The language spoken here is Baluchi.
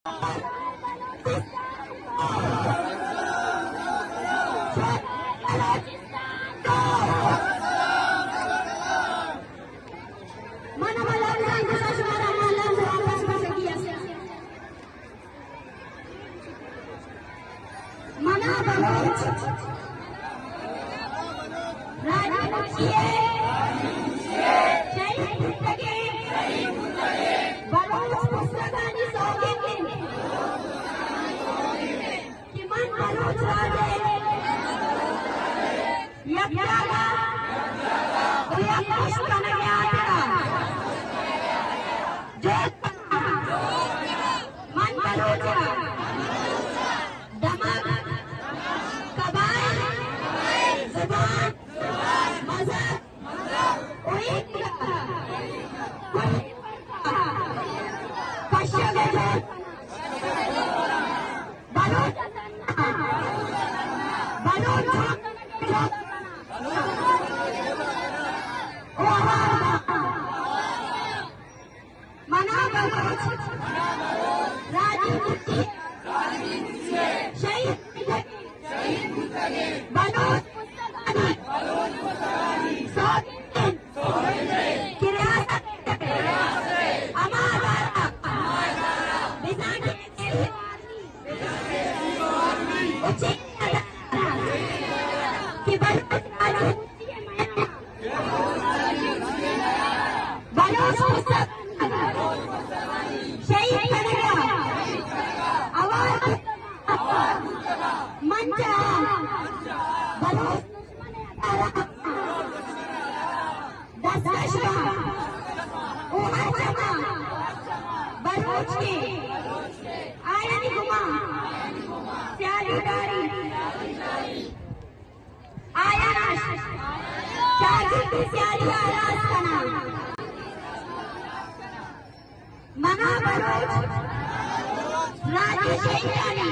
من ہما لفظاں گوشاں، شمارا ہما لفظ واپس پسگی است۔ منا بلوچ راجی مچی ءِ شہید بوتگیں بلوچ پسگانی سوگند انت کہ من بلوچ راج ءِ یک جاگہ ءُ یک پشت کنگ ءِ ہاترا جہد کناں۔ من بلوچ ءِ دمگ، قبائل، زبان، مذہب ءُ ایک کشگ ءِ جہد کناں۔ بلوچ، بلوچ، منا بلوچ راجی مچی ءِ شہید بلوچ سوگند انت کہ ریاست ءِ ہما ادارہ بزاں کہ کہ بلوچ راجی بلوچ پسگ شہید کنگ ءَ ہوار من چہ بلوچ دستکش باں ءُ ہر چما بلوچ کہ آیانی گما سیالی داری، آیانا چاگردی سیالی ءَ ہلاس کناں۔ منا بلوچ راجی شہیدانی